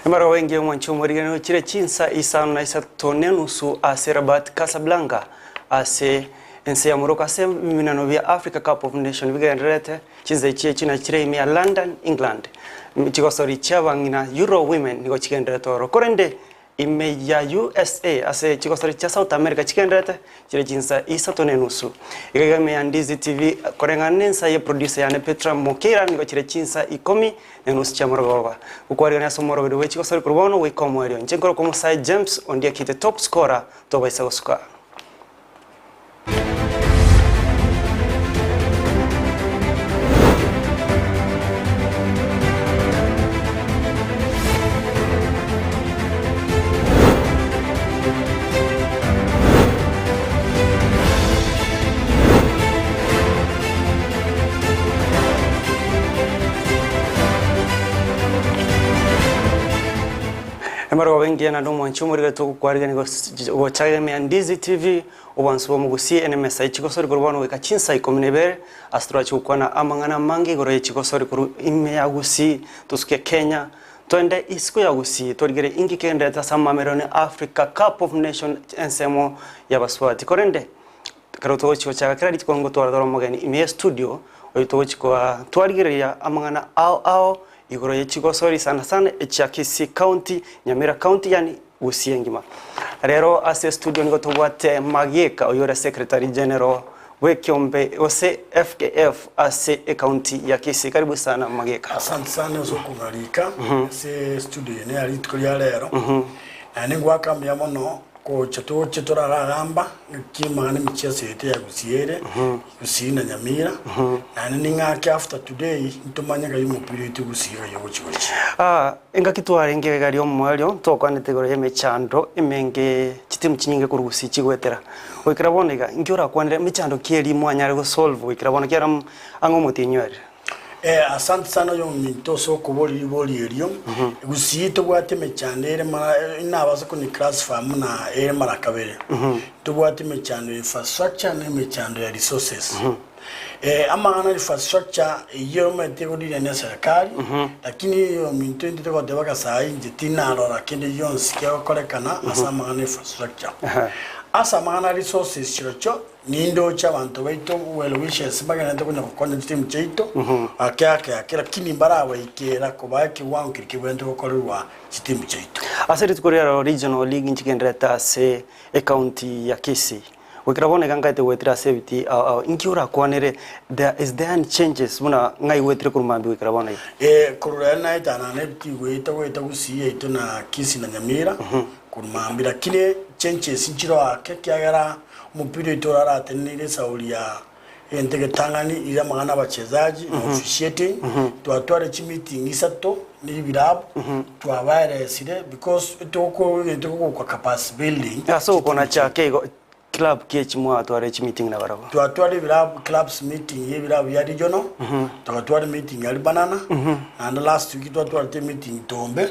Emerogo engiya omwanchi omorigani ochire chinsa isano na isato nenusu ase Rabat Casablanca ase ense ya Morocco ase ebiminano bia Africa Cup of Nation bigendererete chinsa echi echio nachire ime ya London, England. Chigosori chiabang'ina Euro Women nigo chigendererete ororo korende Ime ya usa ase chigosori chia South America chigendererete chire chinsa isato na enusu. Iga iga ime ya Ndizi TV koreng'ana nensa ye producer yane Petra Mokeira nigo chire chinsa ikomi na enusu chia morogoroba. Gokwarigania ase omoroberi bwe chigosori korwa bono goika omoerio. Inche nkorokwa Omosae James Ondieki the top scorer tobaisa gosuka. Emerogo engiya naende omwanchi omorigete ogokwarigania gocha ime ya Ndizi TV, obwansu bw'omogusi ene emesa ye chigosori korwa bono goika chinsa ikomi na ibere, ase torache gokwana amang'ana amange igoro ye chigosori korwa ime ya Gusii tosuke Kenya, toende isiko ya Gusii torigere inki kegendererete ase amamerero ne Africa Cup of Nation ensemo y'abasubati. Korende ekero togochi gochaka kera rituko ngotwara tore omogeni ime ye studio oyo togochi koa twarigereria amang'ana ao ao igoro ye chigosori sana sana echia Kisii County, Nyamira County yaani Gusii engima. Rero ase estudio nigo tobwate Magieka oyio ore Secretary General bw'ekiombe gose FKF ase ecounty ya Kisii. Karibu sana Magieka. Asante sana ase okong'arika ase studio ene ya rituko ria rero. Naende ngoaka mbuya mono Gocha toche toraragamba ng'aki amang'ana emicheso yaito ya Gusii ere, Gusii na Nyamira, naende ning'ake after today ntomanye ng'ai omopira oito Gusii ng'ai ogochi gochia. Ah, engaki twarenge iga ria omoerio ntokwanete igoro y'emechando emenge chitimu chinyinge korwa Gusii chigoetera. Goikera bono iga, inki orakwanere emechando ki eria mwanyare gosolve goikera bono ekiagera ang'e omotienyi oerire? Eh, asante sana oyominto ase okoboria ribori erio. Gusii tobwate emechando ere mara inabase koni classify muna ere mara kabere. Tobwate emechando ya infrastructure na emechando ya resources. Eh, amang'ana infrastructure eyio omanyete egodira ne eserikali, lakini oyominto intwe togoteba ng'a saii inche tinarora kende gionsi kegokorekana ase amang'ana infrastructure. Ase amang'ana resources chirochio Nindoche abanto baito well wishes mbagenderete konya gokonya chitimu chiaito ake ake ake lakini mbarabaikera kobaa ekewango keria kebwenerete gokorerwa chitimu chiaito. Ase rituko riaroro Regional League nchigendererete ase ecounty ya Kisii. Goikera bono iga nkaete goetera ase ebitii ao ao. Inki orakwanere there is there any changes buna ng'ai goetire korwa mambia goikera bono iga? Eh, korwa rero naetanana na ebitii goeta goeta Gusii yaito na Kisii na Nyamira korwa mambia lakini changes nchiroo ake ekiagera Omopira oito orarateneneire esauri ya egento egetang'ani ire amang'ana abachezaji na officiating twatware chimeeting isato ne ebirabu twabaeresire because etogokora egento kegokwa capacity building Ase okonacha keigo club ki echi mwatware chimeeting nabarabwo? Twatwara ebirabu clubs meeting ya ebirabu ya regional togatwara emeeting ya ribanana naende last week twatwarete emeeting Tombe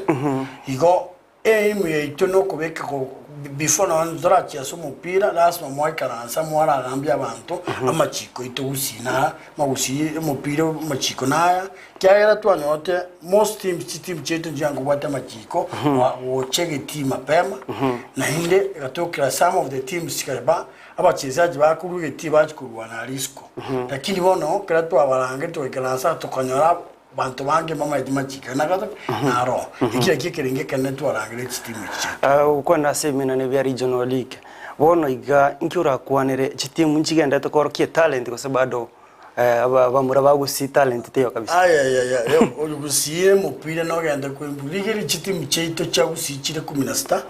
igo Aim yaito nokobeka ko before nonya torachie ase omopira lasima mwaikaransa mwaragambia abanto amachiko aito gusii na magusii omopira amachiko naya kiagera twanyorete most teams chiteam chiaito nchianga kobwate amachiko gocha egetii mapema naende egatokera some of the teams chikaba abachezaji bakorwa egetii bachia korwana aria isiko lakini bono ekero twabarangete togaikaransa tokanyora Banto bange mbamaete machiko na gato naro. Eki nakio ekerengo ekenene twarangeretie chitimu echi chiaito. Gokwana ase ebimenano bia Regional League, bono iga inki orakwanere chitimu nchigenderete koorokia etalent gose bado abamura ba Gusii talent teiyo kabisa? Ayayaya, oyo Gusii emopira nogende koimbu rigeria chitimu chiaito chia Gusii chire kumi na sita,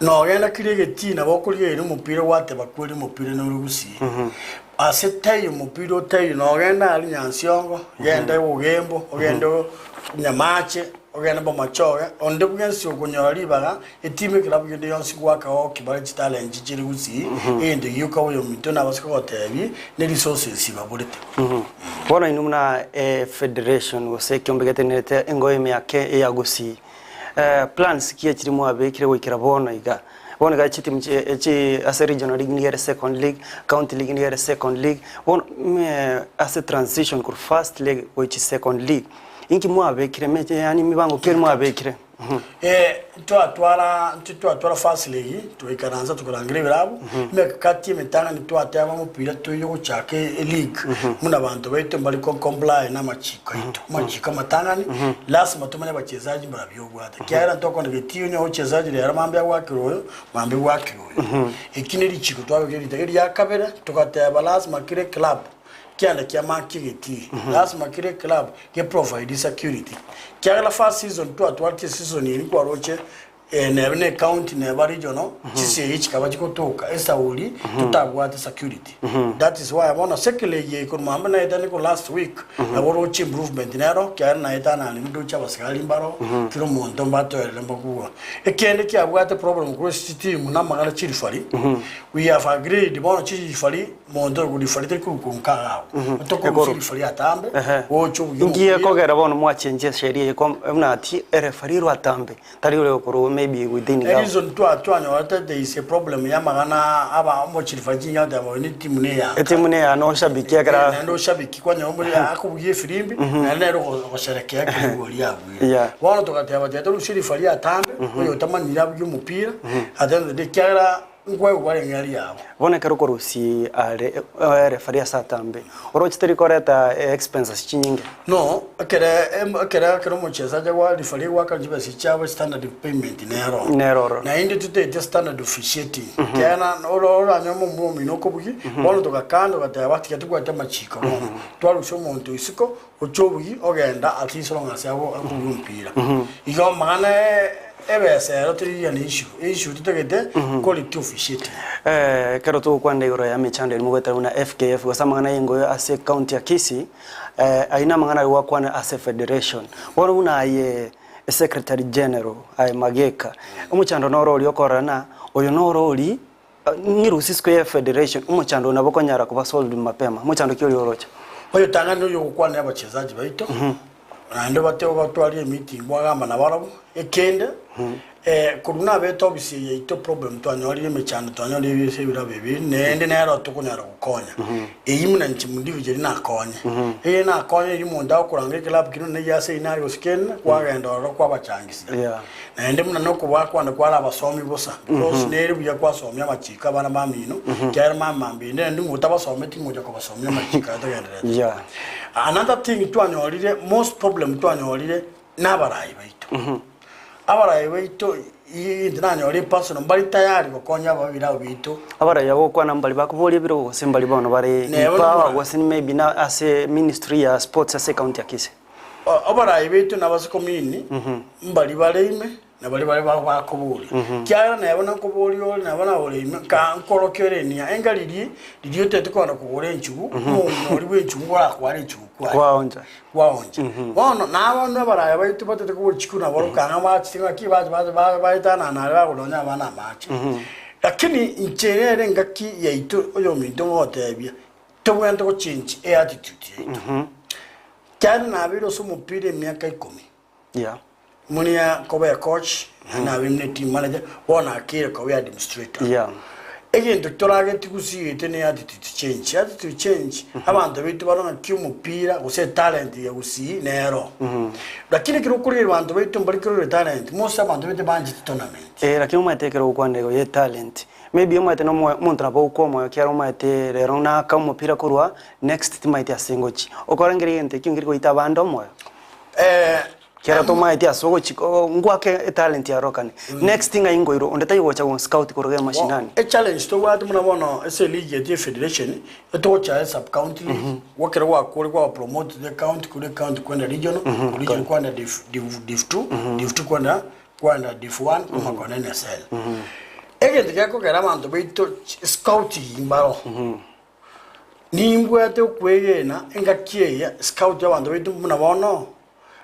Nogenda kera egetii nabo okorigereria omopira gwateba kweri omopira nore gusii. Ase taiyo omopira otaiyo nogenda aria Nyansiongo, ogende Ogembo, ogende Nyamache, ogende Bomachoge, onde bwensi okonyora ribaga, etimu ekerabu kende gionsi goaka goki bare chitalent chire gusii, egento gioka oyominto nabase kogotebia ne resources baborete. Bono inwe buna efederation gose ekiombe getenerete engoyo ime ya Ke ya Gusii, Plans ki echiri mwabekire goikera bono iga? Bono iga chitimu chi chi ase regional league nigo ere second league, county league nigo ere second league, bono ase transition korwa first league gochia second league, inki mwabekire me yaani mibango ki eri mwabekire? Eh, twatwara intwe twatwara first league twaikaransa tukarangira ebirabu emekakati emetang'ani twateba omopira toiyo gochaka e league buna abanto baito mbari ko comply na amachiko aito amachiko amatang'ani lasima tomanye abachezaji mbarabio obwate ekiagera ntokona getiyo onye ochezaji rero mambia agwakire oyo mambia gwakire oyo eki ne richiko twabekire ritang'ani eria kabere togateba lasima kera eclub Kianda kia maki getii, lasima kera eclub ge provide security. Kiagera first season twatwarete season eri kwaroche eh, neba ne county neba regional chisegi chikaba chigotoka esauri totabwate security. That is why bono second leg eye korwa mambia naetane korwa last week nabo oroche improvement nero kiagera naetanani ndoche abasigari mbaro kera omonto mbatoerere mbakugwa. Ekende kiabwate problem korwa ase chitimu namang'ana chirifari we have agreed bono chirifari Monto oyo korifari tari korwa korwa nkaga agwo. Tokorusia rifari atambe, gocha obuya Inki omopira. gekogera bono mwachenchia esheria eye kom buna ati erefari erwe atambe tari ore okorwa maybe within A gao. reason twa twanyorete there is a problem ya amang'ana aba omochirifari chinya goteba oyo ne timu ne eyanka. Etimu ne eyane oshabikia ekera Naende oshabiki kwanyora omori akobugia efirimbi naende nere ogo- ogosherekea ekero rigori riabuire. Yeah. Bono togateba tiga torusie rifari atambe, oyo otamanyiri abugie omopira, at the end of the day ekiagera Nkwegwa kwarenge aria abo. Bono ekero okorusia are referee ase atambe, oroche teri koreta expenses chinyinge? No, ekere ekere ekero omochesaji agwa referee goakana chibesa chiabo standard payment nero. Nero ororo. Naende totaete standard officiating. Ekiagera oro oranyore omomura omino okobugia, bono togakanda togateba tiga tobwate amachiko bono. Twarusia omonto isiko, oche obugie ogenda at least oro ng'ase ago akobugia omopira. Igo amang'ana ebesa ero teriria ne issue, issue totagete quality officiating. Ekero togokwana igoro ya emechando eri mogoetera buna FKF gose amang'ana y'engoyo ase ecounty ya Kisii, ayio namang'ana aria gwakwana ase federation. Bono buna aye secretary general aye Mageka, omochando noro oria okorora na oyo noro oria Ngirusie isiko ye federation omochando oyo nabo okonyara koba solved mapema. Omochando ki oria oroche? Oyotang'ani noyo ogokwanera abachesaji baito, naende obate obatwarie emeeting bwagamba nabarabwo, ekende korwa nabete ofisi eye yaito problem twanyorire emechando twanyorire ebise ebirabo ebi naende nero tokonyara gokonya. Eyio buna inche individually nakonye, eye nakonye eyio omonto agokoranga eclub kende nonye na ase eyio nare gose kende kwagenda ororo kwabachangisia. Yeah. Naende buna nokoboa kwane kware abasomi bosa, because nere buya kwasomia amachiko abana bamino, ekiagera mama mbinde naende ng'o otabasometi ng'ocha kobasomia amachiko aya togendererete. Yeah. Another thing twanyorire, most problem twanyorire nabarai baito. Abarai baito i- nanyore personal mbari tayari gokonya ababiri abo baito. Abarai abo gokwana mbari bakoboria ebirogo gose mbari bono bare Neba in power nomora- gose maybe na ase ministry ya sports ase ecounty ya Kisii. Abarai baito na abasikomini mbaria bare ime, na baria bare bakoboria. Ekiagera neba nakoboria ore, neba nabore ime, nka nkorokia ore enia. Enga riria, riria otagete kogenda kogora enchugu, omonyori bwa enchugu ngorakware enchugu kwaye. Kwaoncha. Kwaoncha. Bono, nabande abarai baito batagete kogora chikuru nabo barokanga amache ng'aki bache bache ba baetanana aria bagora nonya abana amache. Lakini inche nere engaki yaito oyominto ngotebia, tobwenerete gochengi eattitude yaito. Kiagera nabeire ase omopira emiaka ikomi, Yeah. munia koba ecoach, naende nabeire muna eteam manager, bono nakeire koba eadministrator. Yeah. Egento torageti gusii ne attitude change. Attitude change, abanto baito barore ng'aki omopira gose etalent ya gusii nero. Lakini ekero okorigereria abanto baito mbari korora etalent, most abanto baito banchete tournament. Eh, lakini omanyete ekero ogokwana igo ya etalent, maybe omanyete na omoyo omonto nabo ogokwa omoyo ekiagera omanyete rero naka omopira korwa Next timaeti ase ngochi. Okorengereria egento ekio nkeri goita abande omoyo. Kera tomaeti ase ogochi ko ngwake etalent yarokane. Next ng'ai nkoirwa onde taiyo gocha gon scout korwa iga mashinani. Echallenge tobwate buna bono ase eligi yaito ya efederation, etogochaya esub county league, gwakera gwakore kwaba promoted ecounty korwa ecounty kwenda regional, korwa regional kwenda div div div two, div two kwenda kwenda div one koma kona nsl. Egento gekogera abanto baito scouting mbaro. Nimbwate okwegena engaki eye scout y'abanto baito buna bono,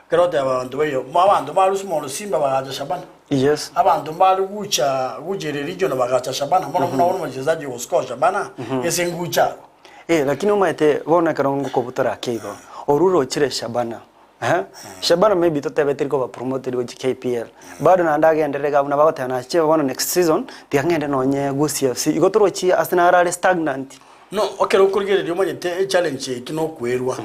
ekero oteba abanto baiyo, abanto baria small Simba bagacha Shabana. Yes. Abanto mbare gucha gucha ere region bagacha Shabana, bono buna bono omochezaji ogoscore Shabana, ase ngucha agwo. Eh, lakini omanyete bono ekero ngokobutora ake igo, orure ochire Shabana, eh, Shabana maybe totebe teri koba promoted gochia KPL, bado naende agenderere iga buna bagoteba nache bono next season, tiga ng'ende nonye Gusii FC, igo torochie ase naro are stagnant. No, ekero okorigereria omanyete echallenge yaito nokwerwa.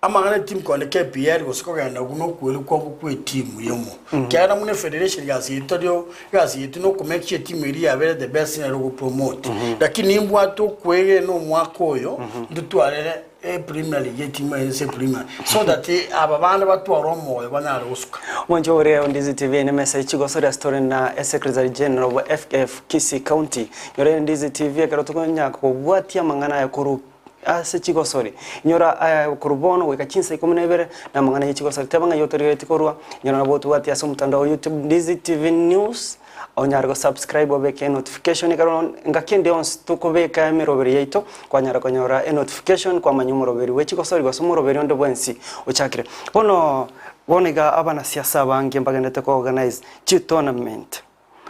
Amang'ana etimu kogenda KPL gose kogenda buna okweru kwabo kw'etimu yomo. Ekiagera buna efederation egasi yaito rio egasi yaito na okomake sure etimu eria yabere the best nero ogopromote. Lakini nimbwate okwegena omwaka oyo ntotwarere epremier league etimu eye ase epremier so that aba bande batware omoyo banyare gosuka. Omwancho ore o Ndizi TV ne mesa ye chigosoria story na Secretary General bwa FKF Kisii County. Nyora Ndizi TV ekero tokonya kobwatia amang'ana aya korwa Ase chigosori, inyora aya korwa bono goika chinsa ikomi na ibere, na amang'ana ye chigosori. Teba ng'a otorigeretie korwa, inyora nabo otobwatie ase omotandao o YouTube Ndizi TV News, onyare go subscribe obeke enotification ekero ngaki ende yonsi tokobeka emeroberi yaito, kwanyara konyora enotification kwamanya omoroberi bwe chigosori gose omoroberi onde bwensi ochakire. Bono, bono iga abanasiasa abange mbagenderete ko organize chitournament.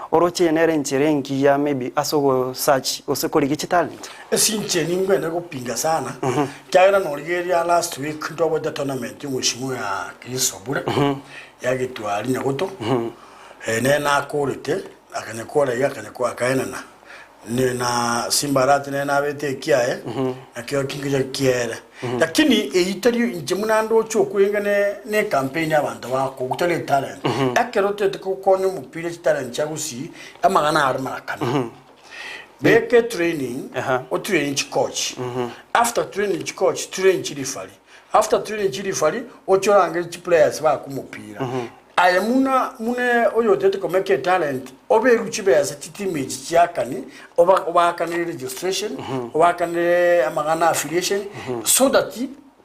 Oroche eye nere enchera engiya maybe ase ogosearch gose korigia chitalent? Ase inche ningwene gopinga sana, ekiagera norigereria last week ntwabwate tournament ya omweshimiwa ya Chris Obure, ya Gitwari Nyagoto, nere nakorete, akanyakora iga akanyakora akaenana, ne na Simba Arati nere nabete ekiaye, nakio kingocha kiere. Lakini eyio tari inche buna ndoche okwenga ne ne ecampaign abanto bagokwa tari etalent. Ekero otagete gokonya omopira chitalent chia gusii, amang'ana are marakana. Beka etraining, Aha. otrain chicoach, after training chicoach, train chirefari, after training chirefari, oche orangerie chiplayers bakwe omopira. Aye muna muna oyotete komeka etalent, oberwe chibesa chitimu echi chiakani, oba obaakanere registration, obaakanere amang'ana affiliation, so that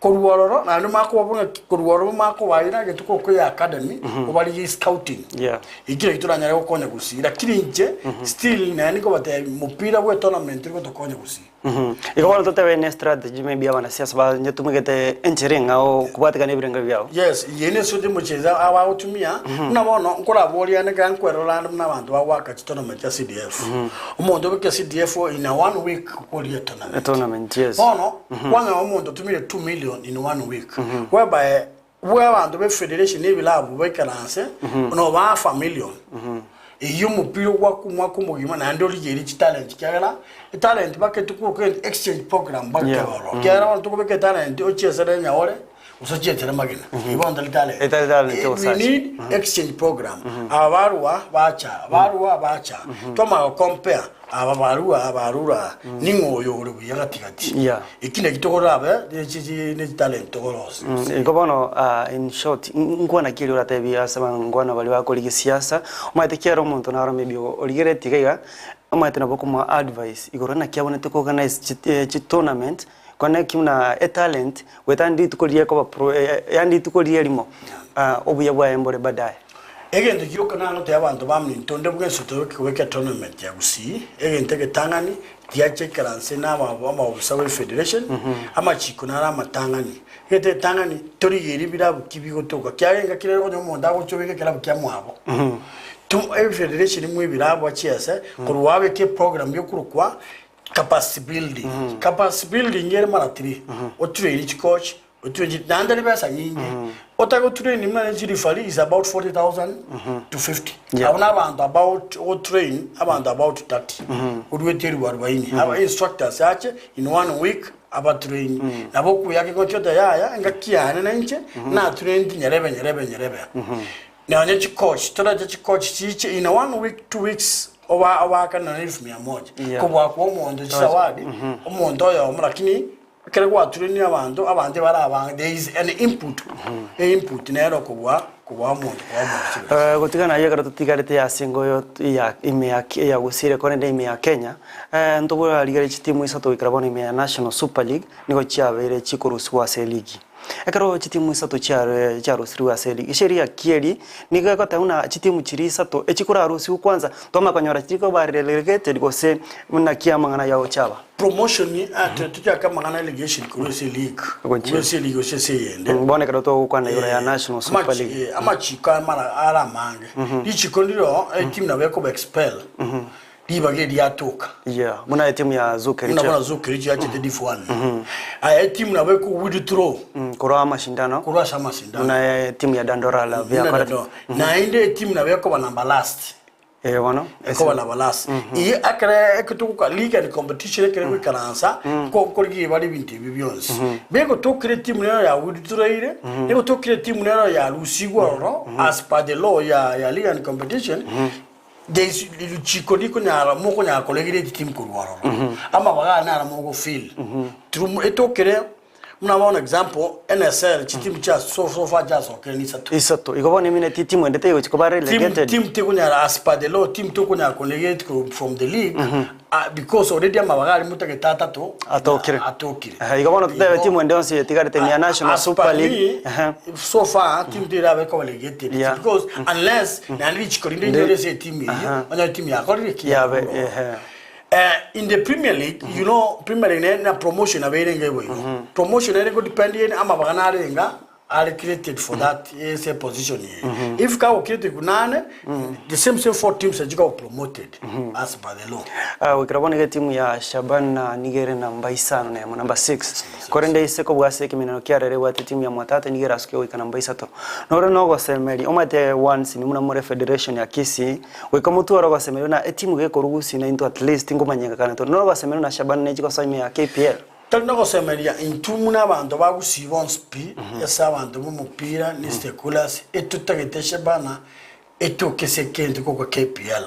korwa ororo naende omanye koba ng'a korwa ororo omanye kobaira egetuko oko ya academy, obarigie scouting. Yeah. Ekio nakio toranyare gokonya gusii. Lakini inche, still naende nkobatebia mopira bwe etournament tori gotokonya gusii. Igo bono totebe ne strategy maybe abanasiasa banyetumegete enchera eng'ao kobwatekana ebirengo biabo. Yes, eye ne estrategy mocheza abagotumia, buna bono nkoraboria ande ekero nkwerora ande buna abanto bagoaka chitournament chia CDF. Omonto obeke CDF in a one week okoria etournament. Etournament, yes. Bono, kwanyora omonto otumire 2 million in one week, whereby bwe abanto be federation na ebilabu baikaranse, noba half a million. Eyio omopira ogwaka omwaka omogima naende origerie chitalent ekiagera etalent mpaka etuko exchange program mpaka Yeah. kebe ororo. Ekiagera bono tokobeka etalent ochiesere enyahore gose ochiechere magena, eyio bono tari talent. Etari talent Eh, we ogosacha. need exchange program. Aba barua bacha, barua bacha. Twamanya gocompare aba barua aba barure aa, ning'o oyo ore buya gatigati. Yeah. Eki naki tokorabe ne chi chi ne chitalent tokorosia. Igo bono in short, nkwana ki eria oratebie ase abangwana baria bakorigia siasa, omanyete kiaro omonto naro maybe origeretie iga iga, omanyete nabo okomoa advice igoro naki abwenerete ko organize chi chitournament, kwane ki buna etalent, goetania rituko riria ekoba pro yaani rituko riria erimo, obuya bwaye mbore baadaye. Egento gioka nagotebia abanto baminto onde bwensi otoboke kobeka etournament ya Gusii, egento egetang'ani tiacha ikaranse na amaofisa be federation, amachiko naro amatang'ani. Egento egetang'ani torigerie ebirabu ki bigotoka kiagera engaki rero onye omonto agocha obeke ekerabu kia mwabo. Efederation mwe ebirabu achiese korwa abeke eprogram yokorokwa capacity building. Capacity building ere mara three, otrain chicoach, otrain naende tari besa nyinge, otagotrain buna ne chireferee is about 40,000 to 50. Yeah. Abwo na abanto about ogotrain abanto about 30, oruete eribu arubaini. Aba instructors ache in one week abatrain. Nabo okoyaka egochi oteba yaya engaki yane na inche natraineti nyerebe nyerebe nyerebe. Nonye chicoach torache chicoach chiche in one week two weeks oba obaakane nonye elfu mia moja. Yeah. Kobua koa omonto chisawadi omonto oyomo lakini ekero gwatrainire abanto abanto ebare abange there is an input einput nere okobua kobua omonto koa omonto chibesa. Gotigana ayio ekero totigarete ase engoyo ya ime ya ya Gusii korende ime ya Kenya, ntoborarigereria chitimu isato goikera bono ime ya National Super League, nigo chiabeire chikorusigwa ase eligi. Ekero chitimu isato chiare chiarusirwe ase eligi, esheria ki eria nigo egoteba buna chitimu chiria isato echikorarusigwe kwanza, twamanya konyora chikoba relegated gose buna ki amang'ana ayio agochaba. Promotion ate tochake amang'ana relegation korwa ase eleague korwa ase eleague gose ase eyende. Bono ekero togokwana igoro ya National Super League. Amachiko aya mara are amange. Richiko ndiro etimu nabo ekoba expel ribaga eri riatoka. Yeah, buna etimu ya Zoo Buna Kericho. bono Zoo Kericho yachete Div 1. Aya etimu nabo eko withdraw Korwa amashindano. korwa ase amasindano. Buna etimu ya Dandora Love Buna yakorete. Dandora. Naende etimu nabo ekoba number last. Eh, bono. Ekoba na balasi. Iye ekere eketogoka league and competition ekere goikaransa nko nkorigia bare ebinto ebi bionsi. Begotokire etimu nero ya withdraire, egotokire etimu nero ya rusigwe ororo as per the law ya ya league and competition, there is richiko rikonyara mokonyara koregera etimu korwa ororo. Amabaga aya naro mogofeel. Through etokire Buna bono example, NSL chitimu chia so so far chiasokire ni isato. Isato. Igo bono emineti etimu ende tegochi koba Team, relegated. team tekonyara as per the law team tokonyara korelegate korwa from the league ah, because already amabaga aria motagete atato Atokire. atokire. Ehe, igo bono totebe Igo- timu ende yonsi etigarete ni ya National As Super per League. me, Ehe. so far team terabe koba relegated Yeah. because unless naende richiko rinde Ndi- rinyore ase etimu eyio Aha. onye etimu yakorire ki Yabe, yakorwa. ehe. Eh, in the Premier League, you know, Premier League ne na promotion aberenge boigo. Promotion ere go depend ene amabaga narenga are created for that ese position ye. If ka go created kunane, the same same four teams are go promoted as per the law. Ah, goikera bono iga etimu ya Shabana nigo ere namba isano na emo, number 6. Korende ise kobua ase ekemenero kiarere ebwate etimu ya Mwatate nigo erasuke goika namba isato. Nore nogosemeria, omanyete once inwe buna more federation ya Kisii, Goika omotwe ore ogosemeria buna etimu gekorwa gusii naintwe at least ngomanyekana tore. Nore ogosemeria buna Shabana nechi gosoa ime ya KPL. Tari nogosemeria intwe buna abanto ba gusii bonsi pi ase abanto b'omopira ne stakeholders etotagete Shabana etoke ase ekento gokwa KPL.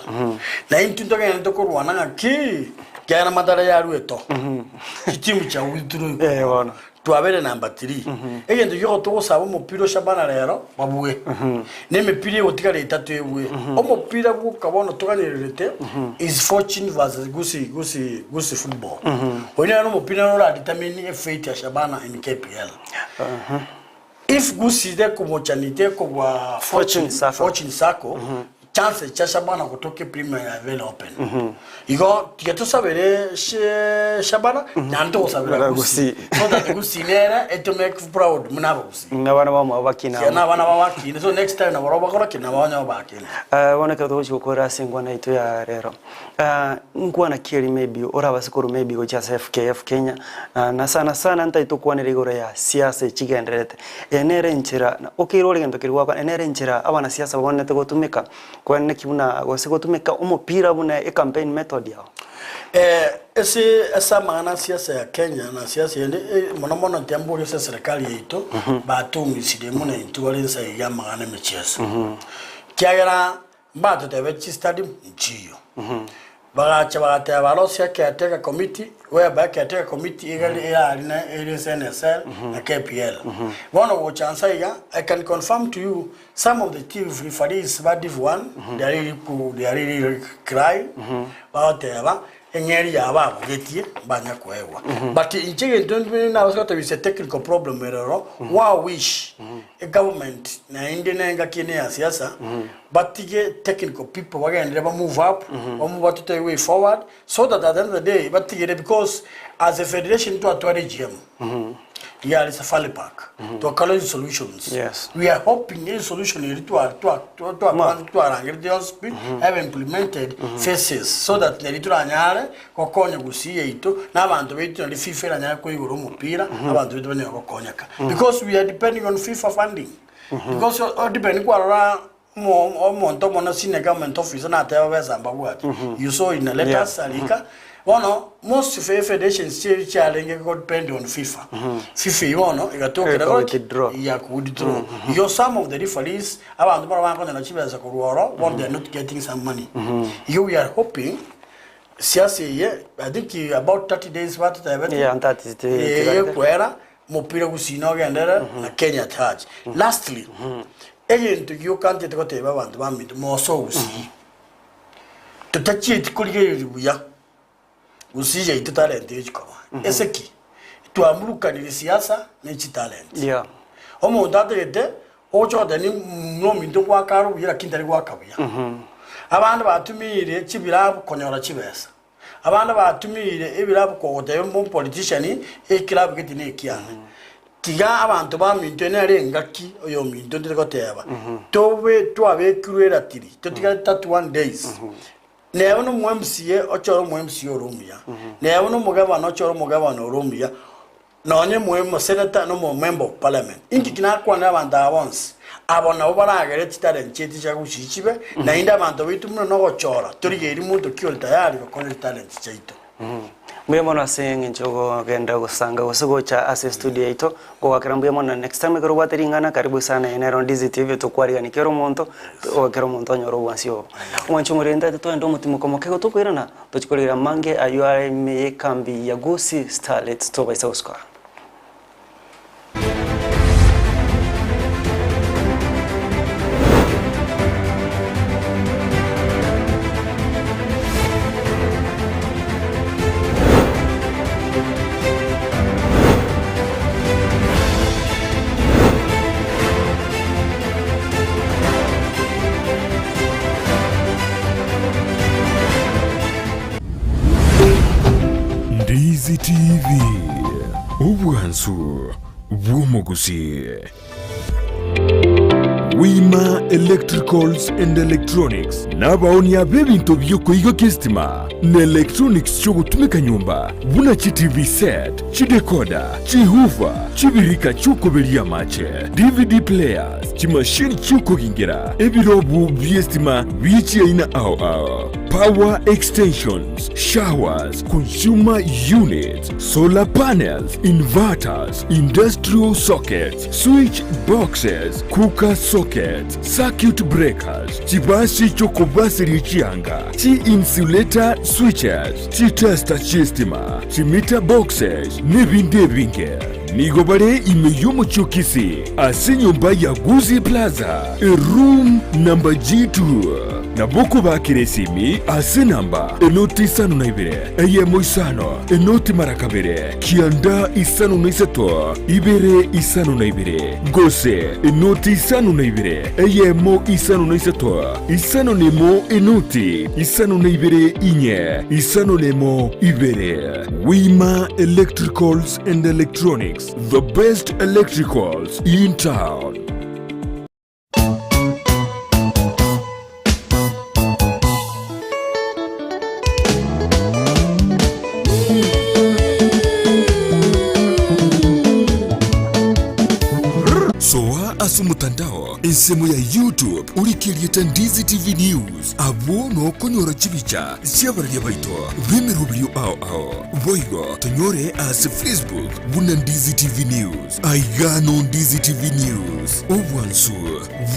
Na intwe ntogenderete korwana ng'aki kiagera amatara yarueto chitimu chiaguitirwe Eh, bono. Twabere number 3. Egento gioka togosaba omopira o Shabana rero babue. Na emepira egotigara etato ebue. Omopira bwoka bono toganererete is Fortune versus Gusii Gusii Gusii Football. Oyio nere omopira nere ora determine efate ya Shabana in KPL. If Gusii tekomochani tekobua Fortune Fortune Sacco. Fortune Sacco chances chia Shabana gotoka epremier are very open. Igo tiga tosabere she Shabana naende togosabera Gusii. Gusii. So that Gusii nere eto make proud buna abagusii. Abana bamwabo bakina Kiana amo. abana babakine so next time nabo bakora ki nabo onye bakine. Eh, bono ekero togochia gokora ase enkwana yaito ya rero, eh, nkwana ki eri maybe orabase korwa maybe gochia ase FKF Kenya, na na sana sana ntari tokwanera igoro ya siasa echigendererete. Eye nere enchera na okeire ore egento keria gwakora, eye nere enchera abanasiasa babwenerete gotumeka, kweneki buna gose gotumeka omopira buna ecampaign method yabo. Eh, ase ase amang'ana a siasa ya Kenya na siasa ende eh, mono mono ntiambori ase eserekari yaito batong'isire mono intwe bare inse iga amang'ana emechieso. Kiagera mbatotebe chistadium nchiyo. Bagacha bagateba barosie ecaretaker committee whereby ecaretaker committee iga erari na ere ase NSL na KPL. Bono gocha nsa iga I can confirm to you some of the chief referees ba Div 1 they are really ku they are really crying bagoteba eng'eri yabo babogetie mbanya koegwa. But inche egento nabasa goteba is a technical problem ere ororo, wa wish egovernment naende na engaki ene ya siasa batige technical people bagenderere ba move up ba move batote way forward so that at the end of the day batigere because as a federation twatware GM yari Safari Park twakora solutions Yes. we are hoping a solution eri twa twa twa twa Ma. twarangirete yonsi pi have implemented phases so that neri turanyare gokonya gusii yaito na abanto baitu nari FIFA eranyare koigora omopira abanto baitu banyare gokonyeka because we are depending on FIFA funding because o depend kwarora omo omonto omono senior government officer nateba besa mbabwate you saw in a letters Yeah. arika bono most fe federations chieri chiarenge go depend on FIFA FIFA eywo bono egatokera Eka goki withdraw. ya ku withdraw igo some of the referees abanto bara bakonyora chibesa korwa oro bono they are not getting some money igo we are hoping siasa eye i think about 30 days batotebete Yeah, 30 eye ekwera mopira gusii nogenderere na Kenya at large. Lastly, egento gioka ntiete goteba abanto baminto mosoe gusii totachieti korigereria buya gusii yaito talent echikoba ase ki? Twamurukanire siasa ne chitalent. Yeah. Omonto atagete ogocha goteba ni nominto gwakare obuya lakini tari gwaka buya. Abande batumiire chibirabu konyora chibesa. Abande batumiire ebirabu kogotebia omopolitician ekirabu gete nekiane. Tiga abanto baminto nere engaki oyominto ndire goteba tobe twabekirwe eratiri totigare 31 days. Neba na omo MCA ochore omo MCA ore omuya, neba na omogabana ochore omogabana ore omuya, nonye moe omoseneta na omo member of parliament. Inki ki nakwanera abanto aba bonsi? Abo nabo baragere chitalent chiaito chia gusii chibe, naende abanto baito buna nogochora, torigeiri monto ki ore tayari gokora chitalent chiaito. Mbuya mono ase eng'encho ogogenda gosanga gose gocha ase estudio yaito, ngogakera mbuya mono na next time ekero obwate ring'ana karibu sana eye nero Ndizi TV tokwarigani kera omonto, kera omonto onyore obwansi obo. Omwanchi omoriri ntagete togende omotimoko moke igo tokoirana, tochi korera amange aywo are ime ye ekambi ya Gusii Starlets tobaisa gosuka. Ndizi TV. Obwansu bw'omogusii. Wima Electricals and Electronics nabaonia b'ebinto bi'okoigokia esitima na electronics chi'ogotumeka nyomba buna chi TV set, chidecoder, chihoofer, chibirika chi'okoberia amache, DVD players, chimashini chi'okogingera, ebirobu bi'esitima bie chiaina ao ao, power extensions, showers, consumer units, solar panels, inverters, industrial sockets, switch boxes, cooker sockets, circuit breakers, chibasi chi'okobaseria chianga, chi-insulator switches, chitester chi'estima, chimeter boxes, n'ebinde ebinge. Nigo bare ime y'omochie o Kisii ase enyomba ya Gusii Plaza, eroom number G2. Nabo okobakera esimi ase enamba enoti isano na ibere, eyemo isano, enoti mara kabere, kianda isano na isato, ibere isano na ibere, gose enoti isano na ibere, eyemo isano na isato, isano na emo enoti isano na ibere inye, isano na emo ibere. Wima Electricals and Electronics, the best electricals in town. Soa ase omotandao ensemo ya YouTube orike erieta Ndizi TV News abwo nokonyora chibicha chi'abararia baito b'emeroberio ao ao. Boigo tonyore ase Facebook buna Ndizi TV News. Aiga no Ndizi TV News, obwansu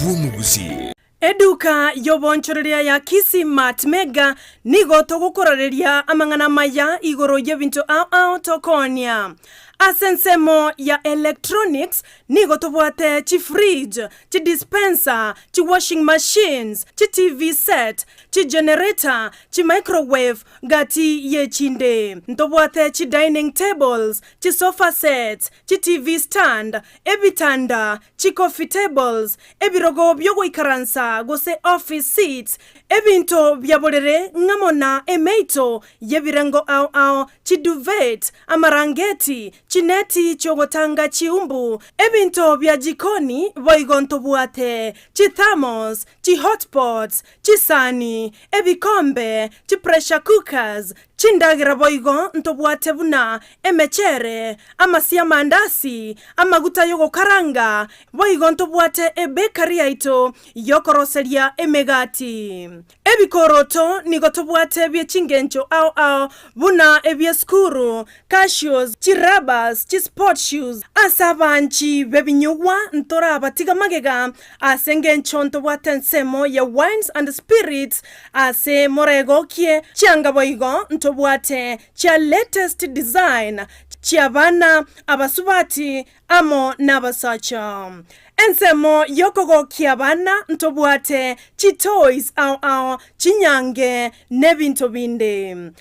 bw'omogusii. Eduka y'obonchoreria ya Kisii Mart Mega nigo togokorareria amang'ana amaya igoro y'ebinto ao ao tokoonia. Ase ensemo ya electronics nigo tobwate chifridge, chidispenser, chiwashing machines, chiTV set, chigenerator, chimicrowave gati y'echinde. Ntobwate chidining tables, chisofa sets, chiTV stand, ebitanda, chicoffee tables, ebirogo bi'ogoikaransa gose office seats, ebinto bia borere ng'amo na emeito y'ebirengo ao ao, chiduvet, amarangeti, chineti chi'ogotanga chiumbu, ebinto bia jikoni, boigo ntobwate chithermos, chihotpots, chisani, ebikombe, chipressure cookers, Chindagera boigo ntobwate buna emechere, amasio 'amandasi, amaguta y'ogokaranga, boigo ntobwate ebekari yaito y'okoroseria emegati. Ebikoroto nigo tobwate bie chingencho ao ao buna ebi'esukuru, cashews, chirabas, chisport shoes. Ase abanchi b'ebinyugwa ntorabatiga magega Ase engencho ntobwate ensemo ya wines and spirits ase moregokie chianga boigo ntobwate chia latest design chiabana, abasubati amo nabasacha. Ensemo yokogokia abana ntobwate chitoys ao ao, chinyange nebinto binde.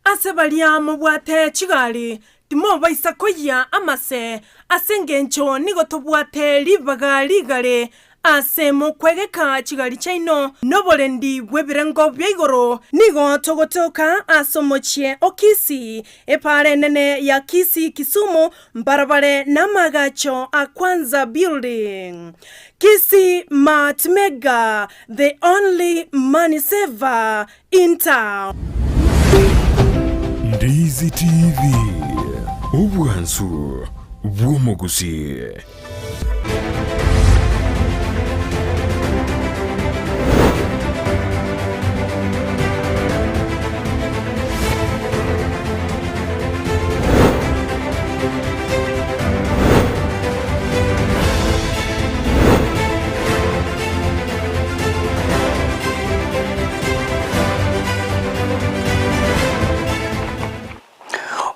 Ase baria mobwate chigari, timobaisa koyia amase, ase engencho nigo tobwate ribaga rigare ase mokwegeka chigari chiaino noborendi bw'ebirengo bia igoro. Nigo togotoka ase omochie o Kisii, epaara enene ya Kisii Kisumu, mbarabare namaagacho a Kwanza Building. Kisii Mart Mega, the only money saver in town. Ndizi TV, obwansu bw'omogusii.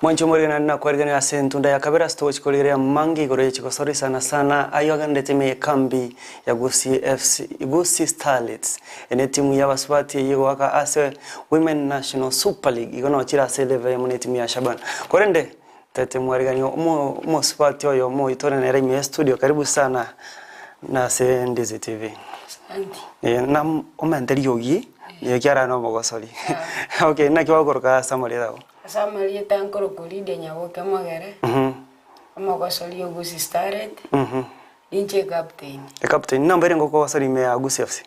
Mwanche omorigena nakwarigereria ase entunda ya kabere ase togochia korigereria amange igoro ye chigosori sana sana ayio agenderete ime y'ekambi ya Gusii FC Gusii Starlets. Eye netimu y'abasubati eyio egoaka ase Women National Super League igo noo chire ase elevel eyemo netimu ya Shabana. Korende tete mwariganio omo omosubati oyomo oyio tore nere ime y'estudio karibu sana nase Ndizi TV. Asante. Eh, nam omente riogi ekiara nomogosori. Okay, naki bagokoroka ase amarieta ago? Ase amarieta nkorokwa Lydia Nyaboke Mogere, omogosori o Gusii Starlet, ninche ecaptain. Ecaptain, namba ere ngokogosora ime ya Gusii FC?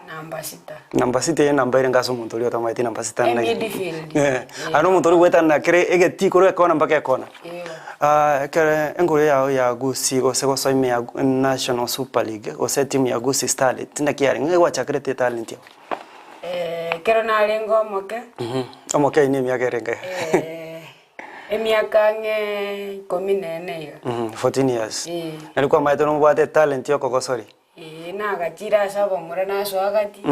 Namba sita. Namba sita eye namba ere ase omonto oria otamaeti namba sita E naki? midfield. Eh, aye nomonto oria goetanana kere egetii korwa ekona mpaka ekona. Eeh. Ekere engoro yao ya Gusii gose gosoa ime ya National Super League gose etimu ya Gusii Starlet naki yarenge? Ng'ai gwachakerete etalent yao? Ekero narenge omoke. Omoke aye nemiaka erenge? Emiaka ang'e ikomi na ene iga. 14 years. Eh. Nari kwamaete nobwate etalent ya okogosoria? Ee, nagachire ase abamura nasoa gati,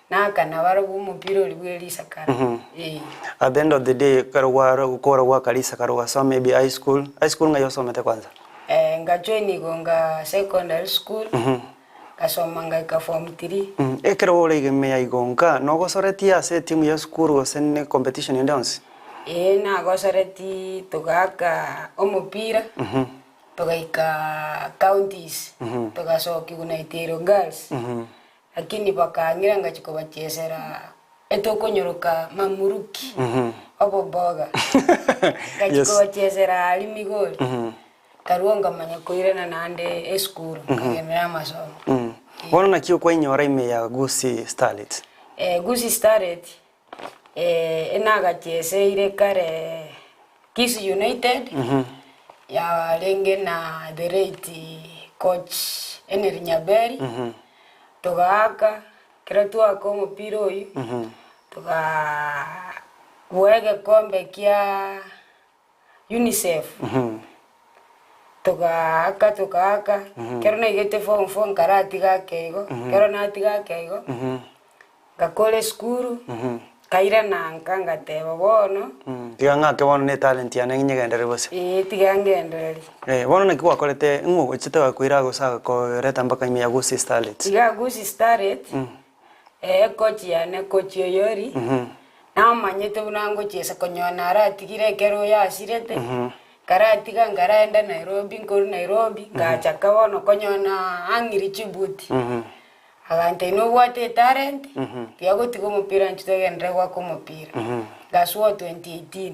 naakana barabwo omopira oria bwe risakara. Ee. At the end of the day ekero gware gokora gwaka risakara ogasoma maybe high school, high school ng'ai osomete kwanza? Ngajoin Igonga Secondary School, Ngasoma ngaika form three. Ekero ore ime ya igonka, nogosoretie ase etimu ya esukuru gose ne competition ende yonsi? Ee nagosoretie togaaka omopira, togaika counties, togasokigwa na Itiiro Girls, lakini bakang'ira ngachia kobachesera etokonyoroka Mamuruki, oboboga, ngachia Yes. kobachesera aria Migori. Nkarua nkamanya koirana naende esukuru, nkagenderera amasomo. Bono naki okwainyora ime ya Gusii Starlets? Gusii Starlet, enagacheseire kare Kisii United, yarenge na the late coach Henry Nyaberi, togaaka, ekero twaaka omopira oyio, togaa bua egekombe kia Unicef, togaaka togaaka, ekero naigete form four nkaratiga ake igo, ekero natiga ake igo, ngakora esukuru, nkairana nka ngateba bono, Tiga ng'ake bono ne etalent yane nyegenderere gose. ee tiga ngendererie. Bono naki gwakorete ng'o ogochete agakoira gose agakoreta mpaka ime ya Gusii Starlets? Iga Gusii Starlet, Ecoach yane coach Oyori, namanyete buna ngochiesa konyora naratigire ekero oyo asirete, nkaratiga nkaraenda Nairobi nkorwa Nairobi, ngachaka bono konyora naang'ire chibuti. Agantebia nobwate etalent, tiga gotiga omopira intwe togenderere goaka omopira. Ngasoa 2018.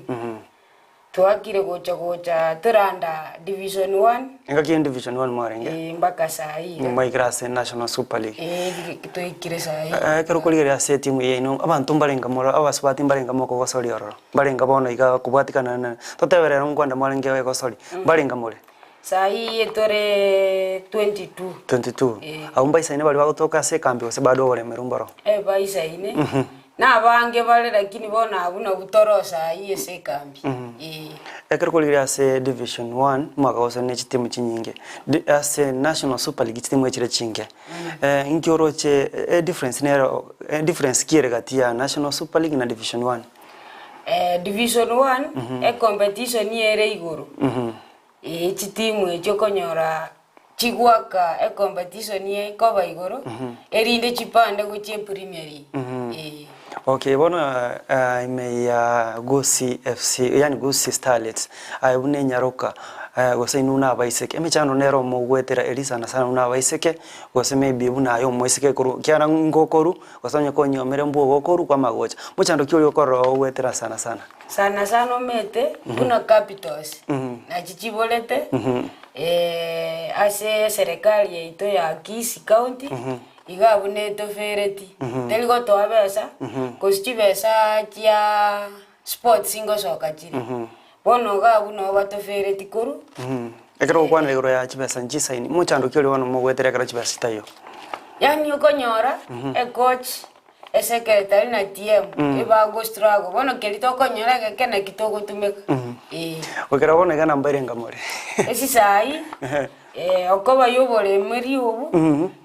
Twakire gocha gocha toranda division one. Engaki ya division one mwarenge? Ee mpaka saa hii iga. Mwaikire ase national super league. Ee toikire saa hii. Ekero okorigereria ase etimu eye yaino abanto mbarenga more abasubati mbarenga mokogosoria ororo? Mbarenga bono iga kobwatikana na totebe rero nkwenda mwarenge egosori, mbarenga more? Saa hii tore 22. 22. Ee. Abwo mbaisaine baria bagotoka ase ekambi gose bado oboremero mboro? Eh baisaine, nabange bare lakini bono abwo nabwo toro saa hii ase ekambi. Ee. Ekero okorigereria ase division one omwaka gose ne chitimu chinyinge, di ase national super league chitimu echire chinke, inki oroche edifference nero edifference ki ere gati ya national super league na division one? Division one, ecompetition ere igoro. Ee, chitimu echio okonyora chigwaka ecompetition ekoba igoro, erinde chipande gochia epremier league, ee. Okay, bono ime ya Gusii FC, yaani Gusii Starlets, aye buna enyaroka gose inwe buna abaiseke, emechando nere omogwetera eria sana sana buna abaiseke, gose maybe buna aye omoiseke korwa ekiagera ngokoru, gose onye konyuomire mbwa ogokoru kwamanya gocha. Mochando ki oria okorora ogwetera sana sana? Sana sana omanyete buna capitals nachi chiborete ase eserekari yaito ya Kisii county iga abwo netofereti teri gotoa besa gose chibesa chia sports ngosoka chire bono iga abwo nabo batofereti korwa. Ekero ogokwanera igoro ya chibesa nchisaini mochando ki oria bono mogwetera ekero chibesa chitaiyo? Yaani okonyora ecoach Esekeretari na TM ebago struggle bono keri tokonyora egeke naki togotumeka ee. Goikera bono iga namba ere ngamore. Esisai okoba ya oboremeri obo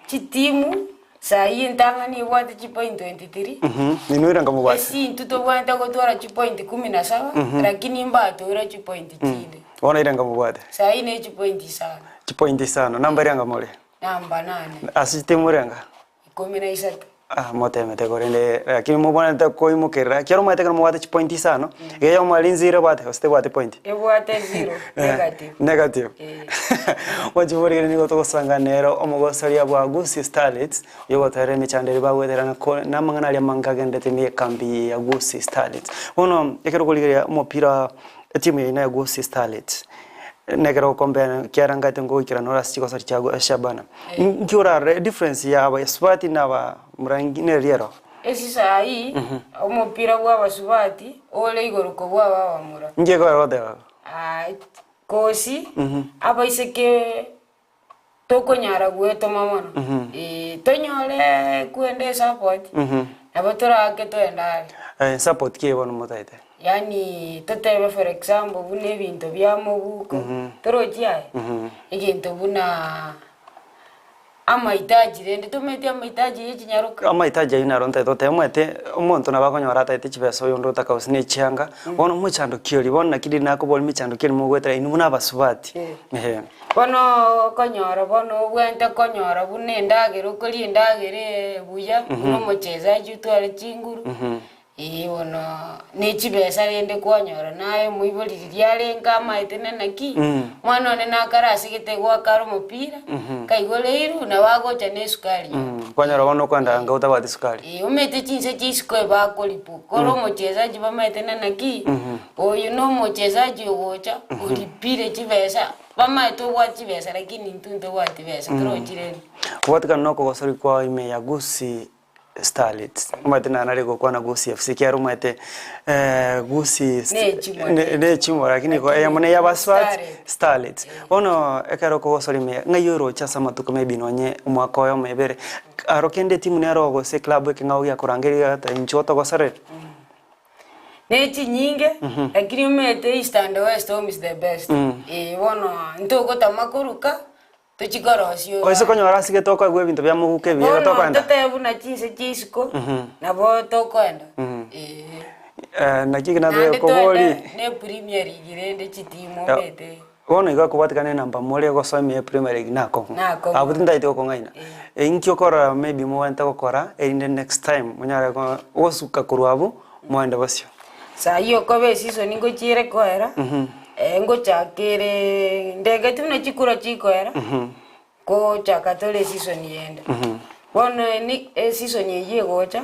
chitimu. Saii entang'ani ebwate chipoint 23, Inwe irenga mobwate? ase intwe tobwenerete gotwara chipoint kumi na saba, lakini mbatoire chipoint chinde. Bono irenga mobwate? Saii ne chipoint isano. Chipoint isano, namba irenga more? Namba nane. Ase chitimu irenga? Ikomi na isato. Ah, motemete korende lakini mobwenerete koimokerera ekiagera omanyete ekero mobwate chipoint isano, iga eyemo arinzire ebwate gose tebwati point? Ebwate zero, negative. Negative. Eh. Mochiborigere nigo togosanga nero omogosoria bwa Gusii Starlets, oyogotoerera emechando eria bagweterana nako na amang'ana aria amange agenderete ime y'ekambi ya Gusii Starlets. Bono ekero okorigereria omopira etimu yaino ya Gusii Starlets, nekero ogokompea ekiagera ngaete ngoikerana ore ase chigosori chia Shabana, nki orarore edifference ya abasubati na abamura neri ero? Ase saii, omopira bwa abasubati ore igoro kobua abamura. Nki ekogera goteba igo? Kosi, abaiseke tokonyara gwetoma mono, eh, tonyore kwenda esupport, nabo toraake toende are. Support ki bono motaete? Yaani totebe for example buna ebinto bia mobuko, torochi aye? Egento buna Amahitaji rende tomanyeti amahitaji ye chinyaroka. Amahitaji ayio naro ntaete goteba omanyete omonto nabo akonyora ataete chibesa oyonde otaka gose ne chianga, bono omochando ki oria, bono naki riria nakoboria emechando ki eria mogoetera inwe buna abasubati eeh. Bono okonyora bono obwenerete konyora buna endagera okoria endagera buya, buna omochezaji otware chinguru. Ee bono ne chibesa rende kwanyora naye omoibori riria arenge amaete na naki, mwana one nakare ase gete goaka are omopira, kaigoreirwe nabo agocha na esukari yoka. Kwanyora bono okoenda nka otabwati esukari. Ee, omanyete chinse chia isiko ebakoripwa, kore omochezaji bamaete na naki, oyo na omochezaji ogocha oripire chibesa, bamaete obwate chibesa lakini intwe ntobwati besa torochi rende. Kobwatekana na okogosori kwao ime ya Gusii Starlets, omanyete nare nare gokwana Gusii FC ekiagera omanyete Gusii Nechimo, nechimo lakini igo eyemo na ey'abasubati Starlets. Starlets. Bono ekero okogosora ime ng'ai oroche ase amatuko maybe nonye omwaka oyomo ebere, aro kende etimu nero gose eclub ekeng'ao giakorangeria egata inchuo togosorere? Ne chinyinge, lakini omanyete East and West home is the best. Eeh bono ntogotama koruka. Tochie korosia Oise konyora ase gete okoegwa ebinto bia moguko ebiya iga Bono tokoenda. totebe buna chinse chia isiko, nabo tokoenda. Ee. Eh, naki ekio Naende natoe kobori. toende ne Premier League rende chitimu Ya. omanyete. Bono igo akobwatekana enamba more gosoa ime ya Premier League nakong'u. Nakong'u. Abwo tintagete gokong'aina. Eh. Inki okorora maybe mobwenerete gokora erinde next time monyare go gosuka korwa abwo moende bosio. Saa hii okoba eseason ngochiere koera, ngochaka ere ndegeti buna chikura chikoera, ngochaka tore eseason yende. Bono eni eseason eywo egocha,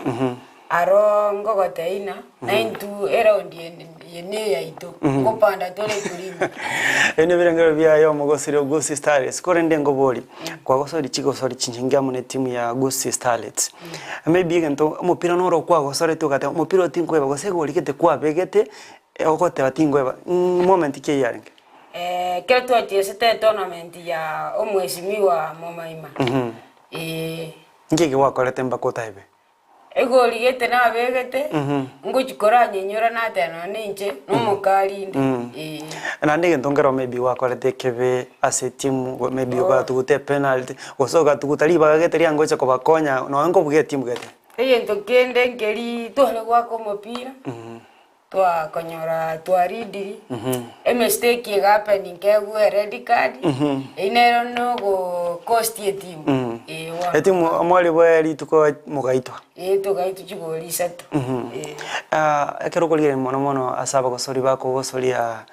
aro ngogotebia ng'a naintwe eround ende eye ne eyaito, ngopanda tore epremier. Ebi nebirengererio biaye omogosori o Gusii Starlets, korende ngobori, kwagosori chigosori chinyinge amo netimu ya Gusii Starlets. Maybe egento omopira noro okwagosoreti ogateba omopira oyo tinkoeba gose egori gete kwabegete ogoteba tinkoeba moment ki eyio yarenge? Ekero twachesete etournament ya omwesimigwa Momaima, eh. Nki eke gwakorete mpaka otaebe? Egori gete nabegete, ngochia koranyenyora nateba nonya ninche, nomokari inde, ee. Naende egento nkero maybe gwakorete ekebe ase etimu, maybe ogatuguta epenalty, gose ogatuguta ribaga gete riangocha kobakonya nonya nkobuga etimu gete. Egento kende nkeri tware goaka omopira. Twakonyora twaridiri, emistake ega happen nkegwe red card, eyio nero nogo cost etimu, eh bono. Etimu omwari bwe rituko mogaitwa. Eh togaitwa chigori isato, eh. Ekero okorigereria mono mono ase abagosori bakogosoria